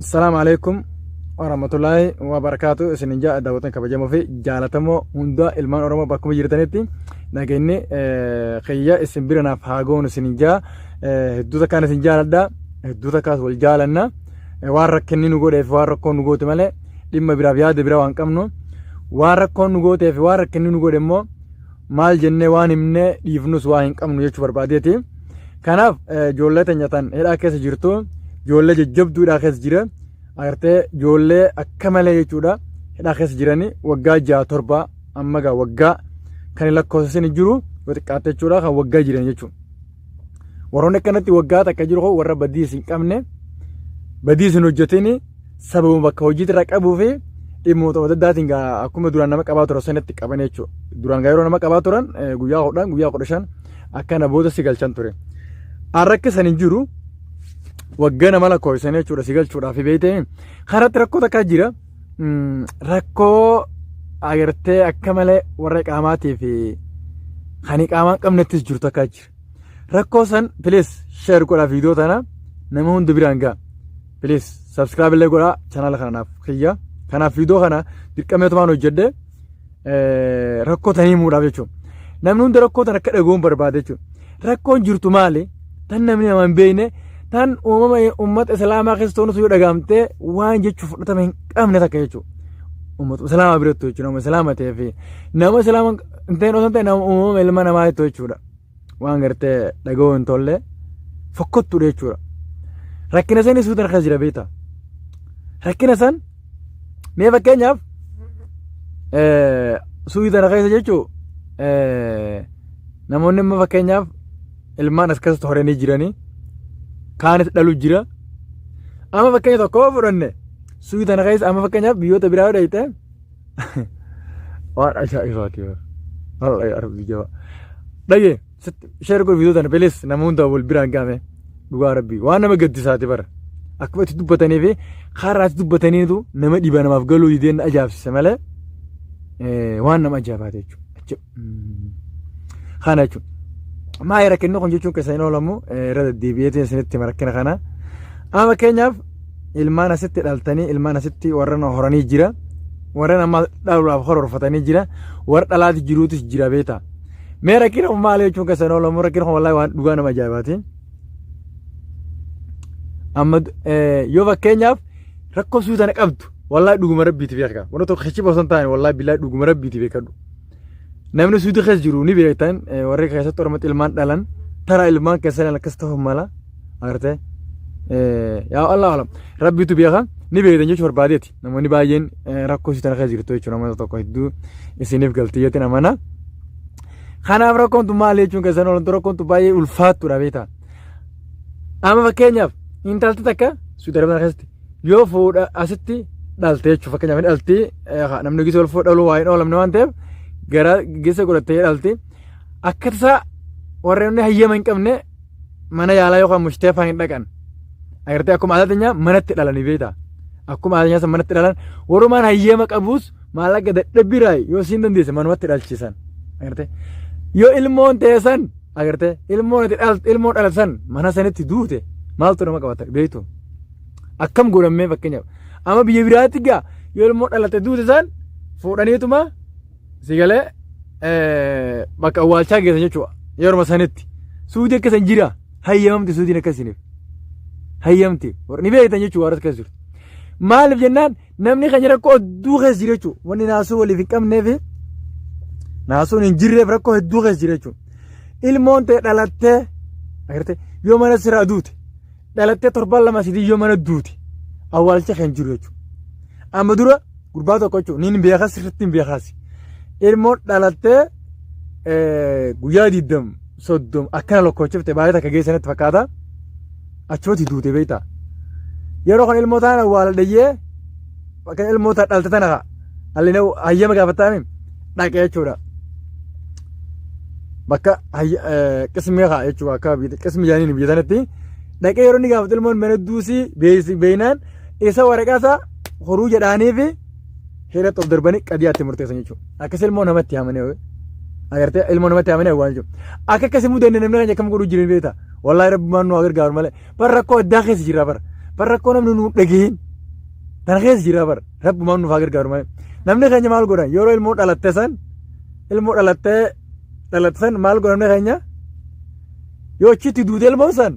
Assalaamu alaikum warahmatullaahi wabarakaatu. Isinin jaa daawwatan kabajamoo fi jaalatamoo hundaa ilmaan Oromoo bakkuma jirtanitti nageenyi kiyya isin bira naaf haa goonu isinin jaa. Hedduu takkaan isin jaaladha, hedduu takkaas wal jaalanna. Waan rakkinni nu godheef waan rakkoon nu goote malee dhimma biraaf yaada bira waan qabnu, waan rakkoon nu gooteef waan rakkinni nu godhe immoo maal jennee waan himnee dhiifnus waa hin qabnu jechuu barbaadeeti. Kanaaf ijoollee teenya tan hidhaa keessa jirtu, ijoollee jajjabduu hidhaa keessa jira. Agartee, ijoollee akka malee jechuudha hidhaa keessa jiranii waggaa 6, 7, amma gaa waggaa kan hin lakkoofsisin hin jiru yoo xiqqaatte jechuudha kan waggaa jiran jechuudha. Warroonni akkanatti waggaa takka jiru kun warra badii isin qabne, badii isin hojjetin, sababuma bakka hojiitti irraa qabuu fi dhimmoota adda addaatiin gaa akkuma duraan nama qabaa turan sanatti qaban jechuudha. Duraan gaa yeroo nama qabaa turan guyyaa 10, guyyaa 15 akkana booda si galchan ture. Har'a akka san hin jiru, waggaa nama lakkoofsan jechuudha si galchuudhaaf beektee. Kanatti rakkoo takkaa jira. Rakkoo agartee akka malee warra qaamaatii fi kan qaamaa hin qabnettis jiru takkaa jira. Rakkoo san please share godhaa, viidiyoo tana nama hunda biraan ga'a. Please subscribe illee godhaa channel kanaaf kiyya. Kanaaf viidiyoo kana dirqameetumaan hojjedhe rakkoo tanii himuudhaaf jechuudha. Namni hunda rakkoo tana akka dhaga'uun barbaade jechuudha. Rakkoon jirtu maali? Tan namni nama hin beekne, tan uumama uummata islaamaa keessa toonus yoo dhagaamtee waan jechuuf fudhatama hin qabne takka jechuudha. Uummata islaamaa biratti jechuudha, nama islaama ta'ee fi nama islaama hin ta'in osoo hin ta'in nama uumama ilma namaa jechuudha. Waan gartee dhaga'uu hin tolle fokkottuudha jechuudha. Rakkina sanii suutan keessa jira beektaa. Rakkina san mee fakkeenyaaf suutii tana keessa jechuun namoonni amma fakkeenyaaf ilmaan as keessatti horanii jiranii kaanis dhalu jira. Amma fakkeenya tokko fudhanne, suutii tana keessa amma fakkeenyaaf biyyoota biraa yoo dhayite waan ajaa'ibaati. Wallahi arbi jaba. Dhagee share godhu viidiyoo tana please, nama hunda wal biraan gaame. Dhugaa rabbii waan nama gaddisaati bara. Akkuma itti dubbatanii fi karaa itti dubbataniitu nama dhiba, namaaf galuu dideen ajaa'ibsiisa malee waan nama ajaa'ibaati jechuudha. Kana jechuudha. Maali rakkinni kun jechuun keessa hin oolamu, irra deddeebi'eetiin isinitti hima rakkina kana. Amma fakkeenyaaf ilmaan asitti dhaltanii, ilmaan asitti warra horanii jira. Warreen amma dhaluudhaaf hororfatanii jira. Warra dhalaati jiruutis jira beektaa. Mee rakkina kun maali jechuun keessa hin oolamu, rakkina kun wallaahi waan dhugaa nama ajaa'ibaati. Amma yoo fakkeenyaaf rakkoo suu tana qabdu, wallaahi dhuguma rabbiiti beeka. Wanta tokko kijiba osoo hin taane, wallaahi billaahi dhuguma rabbiiti beekadhu. Namni suuti keessa jiru ni beektan, warri keessatti ormatti ilmaan dhalan tara ilmaan keessan akkas ta'uu mala agartee. Yaa Allah alam, rabbiitu beeka, ni beektan jechuu barbaadeeti. Namoonni baay'een rakkoo suu tana keessa jirtu jechuudha, namoota tokko hedduu isiniif galti jeetiin amana. Kanaaf rakkoon tun maali jechuun keessan oolantu, rakkoon tun baay'ee ulfaattuudha beektaa. Amma fakkeenyaaf intalti takka Suudi Arabiyaa keessatti yoo fuudha asitti dhalte jechuudha, fakkeenyaaf ni dhalti, namni gisa wal fuudha dhaluu waa hin oolamne waan ta'eef gara gisa godhattee dhalti. Akka tasaa warreen hayyama hin qabne mana yaalaa yookaan mushtee fa'aa hin dhaqan. Agartee, akkuma aadaa teenyaa manatti dhalanii beektaa. Akkuma aadaa teenyaa manatti dhalan, warumaan hayyama qabus maallaqa dadhabbiraa yoo siin dandeesse manumatti dhalchisan. Agartee, yoo ilmoon teessan, agartee, ilmoon ati dhalte, ilmoon dhalatan mana sanitti duute maaltu nama qabata beektu? Akkam godhammee fakkeenyaaf amma biyya biraatti gaa yoo ilmoon dhalate duute san fuudhaniituma si galee bakka awwaalchaa geessan jechuudha yeruma sanitti. Suudii akka san jira, hayyamamti suudiin akka isiniif hayyamti ni beektan jechuudha warra keessa jirtu. Maaliif jennaan namni kan rakkoo hedduu keessa jira jechuudha. Wanni naasuu waliif hin qabneef, naasuun hin jirreef rakkoo hedduu keessa jira jechuudha. Ilmoon ta'e dhalattee, agartee, yoo mana siraa duute, dhalattee torban 2 3 yoo mana duute awwaalcha kan jiru jechuudha. Amma dura gurbaa tokko jechuudha niin beekaa, sirriitti hin beekaasi. Ilmoon dhalattee guyyaa 20, 30 akkana lakkoofchifte baay'ee takka geessanitti fakkaata. Achumatti duute beektaa. Yeroo kan ilmoo taana awwaala dhayyee, bakka ilmoo taana dhalte tana hallina hayyama gaafattaami dhaqee jechuudha. Bakka qismii haa jechuudha, akka qismii jaaniin biyya sanatti dhaqee yeroo inni gaafatu ilmoon mana duusii beeynaan isa waraqaa isaa horuu jedhaanii fi heeratti of darbanii qadiyaatti murteessan jechuudha. Akkas ilmoo namatti haamanii agartee, ilmoo namatti haamanii awwaalan jechuudha. Akka akkasii mudanne namni keenya akkam godhuu jiran beektaa? Wallaahi rabbumaan nu haa gargaaru malee. Bar rakkoo addaa keessa jira bara. Bar rakkoo namni nu dhagahin. Tana keessa jira bara. Rabbumaan nuuf haa gargaaru malee. Namni keenya maal godhan yeroo ilmoo dhalatte san ilmoo dhalattee dhalatte san maal godhan namni keenya yoo achitti duute ilmoon san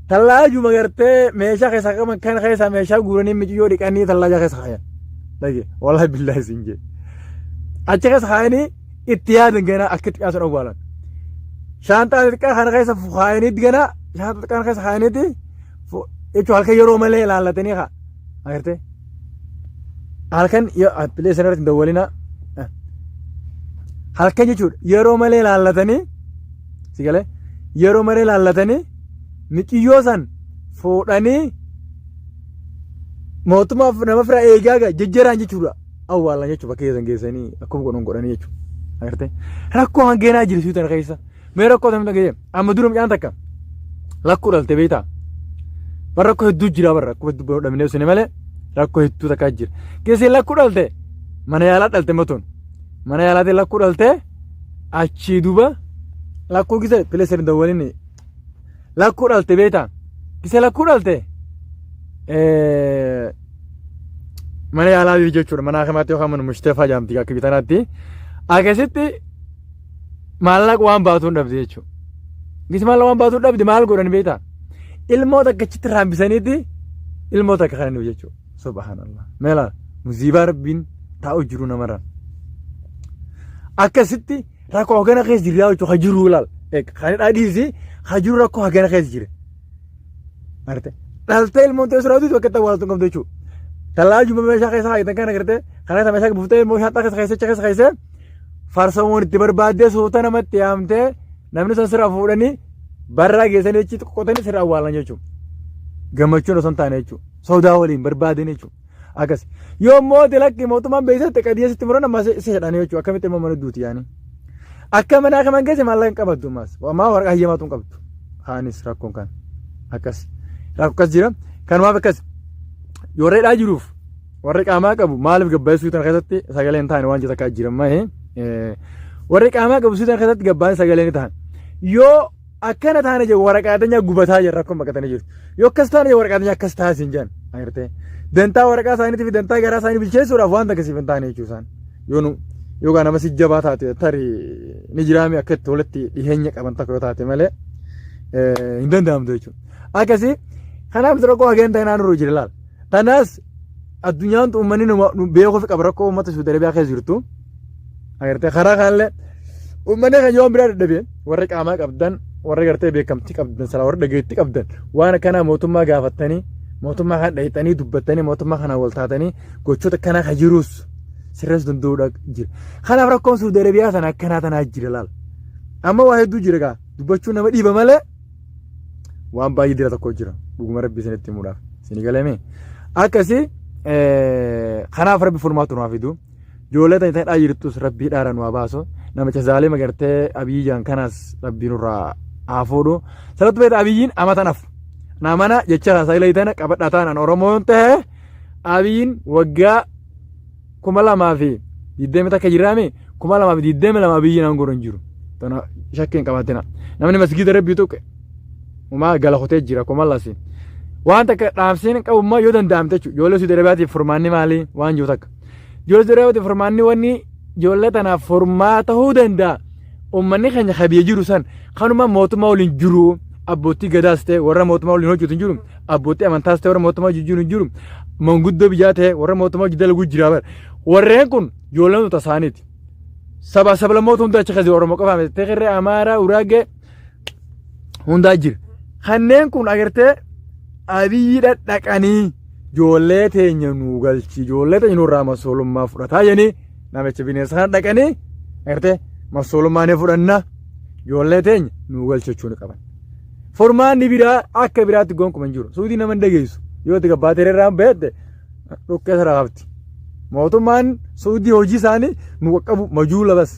tallaajuma gartee meeshaa keessaa qaban kan keessaa meeshaa guuranii miciyyoo dhiqanii tallaajaa keessa kaayan. Dhage wallahi billahi siin jee. Achi keessa kaayanii itti yaadan ganaa akka xiqqaa sun awwaalan. Shaanxaa xiqqaa kana keessa kaayanii ganaa shaanxaa xiqqaa kana keessa kaayaniiti jechuun halkan yeroo malee ilaallatanii kaa agartee halkan pilee sana irratti hin dawwalina halkan jechuudha yeroo malee ilaallatanii si galee yeroo malee ilaallatanii miciyyoo san fuudhanii mootummaaf nama fira eegaa jejjeraan jechuudha. Awwaalan jechuudha bakka keessan geessanii akkuma godhan godhanii jechuudha. Agartee rakkoo hangeenaa jiru sii tana keessa. Mee rakkoo tamta geesse amma dura mucaan takka lakkuu dhalte beektaa. Bar rakkoo hedduu jira bar rakkoo hedduu baruu dhabnee suni malee rakkoo hedduu takkaa jira. Keessee lakkuu dhalte mana yaalaa dhalte matoon mana yaalaatiin lakkuu dhalte achii duuba lakkuu gisa pileesser hin dawwalini lakkuu dhalte beektaa. Gisa lakkuu dhalte mana yaalaa jechuudha mana hakimaatti yookaan mana mushteefaa jaamti akka bitanaatti akkasitti maallaqa waan baatuun dhabde jechuudha. Gisi maallaqa waan baatuun dhabde maal godhan beektaa? Ilmoo takka achitti raambisaniiti ilmoo takka kana nuuf jechuudha. Subhaanallah. Meelaa muziibaa rabbiin taa'u jiru namarra. Akkasitti rakkoo hagana keessa jirraa jechuudha ha jiru laal. Kan dhadhiisi ha jiru rakkoo hagana keessa jira. Arte. Dhaltee ilmoon ta'e sirraa duutu bakka itti awwaaltu hin qabdu jechuudha. Tallaajuma meeshaa keessa kaayyatan kana gartee kana keessa meeshaa buuftee ilmoo shaanxaa keessa keessee keessa keessee farsamuun itti barbaaddee suuta namatti yaamtee namni san sirraa fuudhanii barraa geessanii achitti qoqqootanii sirraa awwaalan jechuudha. Gammachuun osoo hin taane jechuudha. Sodaa waliin barbaadan jechuudha. Akkas. Yoo immoo lakki mootummaan beeksise qadiyya sitti muran amma si hidhanii jechuudha. Akkamitti immoo mana duuti yaanii. Akka manaa kaman keessa maallaqa hin qabattu ammas. Ammaa waraqaa hayyamaatu hin qabdu. Kaanis rakkoon kan akkas. Rakkoo akkas jira. Kanumaaf akkas. Yoo warra hidhaa jiruuf warri qaamaa qabu maaliif gabbaa'ee suutan keessatti sagalee hin taane waan jedhu akka jira mahe. Warri qaamaa qabu suutan keessatti gabbaa'ee sagalee ni ta'an. Yoo Akkana taane jedhu waraqaa teenyaa gubataa jira rakkoon baqatanii jirtu. Yoo akkas taane jedhu waraqaa teenyaa akkas taasisin hin jedhan. Agartee dantaa waraqaa isaaniitii fi dantaa garaa isaanii bilcheessuudhaaf waan takka siif hin taane jechuu isaan. Yoo nu yookaan nama si jabaa taate tarii ni jiraami akka itti walitti dhiheenya qaban takka yoo taate malee hin danda'amtu jechuudha. Akkasii kanaaf rakkoo hageen ta'e naannoo jira laal. Tanaas addunyaan uummanni nu beekuuf qaba rakkoo uummata Saudi Arabiyaa keessa jirtu. Agartee karaa kanallee uummanni kan yoom biraa dadhabee warri qaamaa qabdan warri gartee beekamtii qabdan silaa warri dhageettii qabdan waan akkanaa mootummaa gaafattanii mootummaa kana dhayxanii dubbattanii mootummaa kana wal taatanii gochoota akkanaa kan jiruus sirreessuu danda'uudha jira. Kanaaf rakkoon Saudi Arabiyaa sana akkanaa tanaa jira laal. Amma waa hedduu jira gaa dubbachuun nama dhiiba malee waan baay'ee dira tokko jira dhuguma rabbi isinitti himuudhaaf isin galame akkasii kanaaf rabbi furmaatu nu haa fidu. Ijoollee tana hidhaa jirtus rabbii dhaara nu haa baasu. Namicha zaalima gartee abiyyi jaan kanas rabbii nurraa haa fuudhu. Sanatti beekta abiyyiin amata nafu. Namana jecha sagalee tana qabadhaa taanaan Oromoon ta'e abiyyiin waggaa 2021 jiraame 2022 abiyyiin aangoo hin jiru. Tana shakkii hin qabaatina. Namni masgiida rabbii tuqe umaa gala kutee jira kuma lasi. Waan takka dhaamsiin qabummaa yoo danda'amte jechuudha. Ijoollee Suudi Arabiyaatiif furmaanni maali waan jiru takka. Ijoollee Suudi Arabiyaatiif furmaanni wanni ijoollee tanaaf furmaa ta'uu danda'a. Uummanni keenya kan biyya jiru san kanuma mootummaa waliin jiru abbootii gadaas ta'e warra mootummaa waliin hojjetu hin jiru abbootii amantaas ta'e warra mootummaa wajjin jiru hin jiru manguddoo biyyaa ta'e warra mootummaa wajjin dalaguu jira bara. Warreen kun ijoolleen tuta isaaniiti. Saba sablammoota hunda achi keessa Oromoo qofaa miti. Tigree, Amaaraa, Uraagee hundaa jira. Kanneen kun agartee abiyyi dhadhaqanii ijoollee teenya nuu galchi ijoollee teenya nurraa masoolummaa fudhataa jedhanii namicha bineensa kana dhaqanii agartee masoolummaa ni fudhanna ijoollee teenya nuu galchi jechuu ni qaban. Furmaanni biraa akka biraatti gonkumaa hin jiru. Suudii nama hin dhageessu. Yoo itti gabbaatee irraan beekte dhukkee sirraa hafti. Mootummaan Suudii hojii isaanii nu qaqqabu majuula bas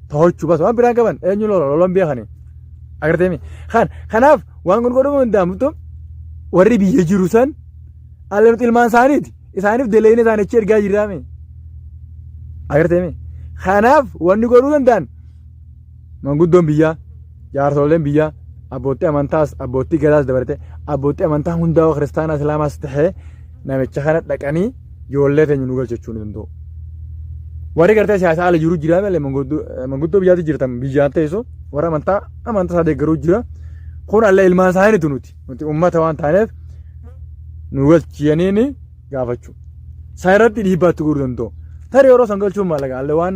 to'achuu bas waan biraan qaban eenyu lola lolan beekani. Agartee kan kanaaf waan kun godhamuu hin danda'amtu warri biyya jiru san alle nuti ilmaan isaaniiti isaaniif daleeyina isaanii achi ergaa jirraame. Agartee kanaaf wanni godhuu danda'an manguddoon biyyaa jaarsoleen biyyaa abbootii amantaas abbootii gadaas dabalatee abbootii amantaa hundaa kiristaanaa islaamaas ta'ee Namicha kana dhaqanii ijoollee teenya nu galchachuu ni danda'u. Warri gartee siyaasa ala jiru jira malee manguddoo biyyaatti jirtan biyyaan teessu warra amantaa amantaa isaa deeggaruu jira. Kun alle ilmaan isaaniitu nuti nuti uummata waan taaneef nu galchiyaniini gaafachuu. Isaan irratti dhiibbaa itti godhuu danda'u. Tarii yeroo san galchuun maallaqa alle waan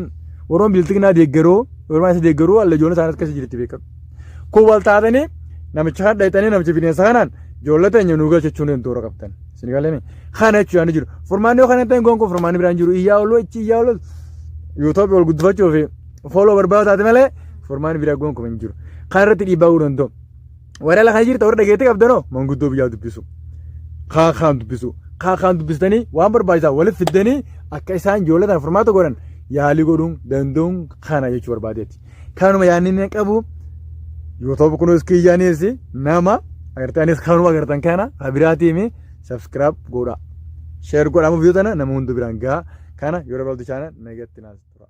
warroon bilxiginaa deeggaruu yeroo isa deeggaruu alle ijoollee isaanii akkasii jirti beekamu. Kun wal taatanii namicha kana dhayxanii namicha bineensa kanaan ijoollee teenya nu galchachuu ni danda'u qabtan. Isin galee kana jechuun ni jiru. Furmaanni yoo kana ta'e gonkumaa furmaanni biraan jiru. Iyyaa ooluu achi iyyaa ooluu yuutuubii ol guddifachuu fi fooloo barbaadu taate malee furmaanni biraa gonkumaa hin jiru. Kana irratti dhiibbaa godhuu danda'u. Warra lafa jirta warra dhageettii qabdanoo manguddoo biyyaa dubbisu. Kaan kaan dubbisu. Kaan kaan dubbistanii waan barbaachisaa walitti fiddanii akka isaan ijoollee tana furmaata godhan yaalii godhuun danda'uun kana jechuu barbaadeeti. Kanuma yaadni inni qabu YouTube kunis kiyyaanis nama agartee anis kanuma agartan kana kabiraatiimi subscribe godha. Share godhamu viidiyoo tana nama hunda biraan gaha. Kana yoo dabaltu chaana nagatti naas tura.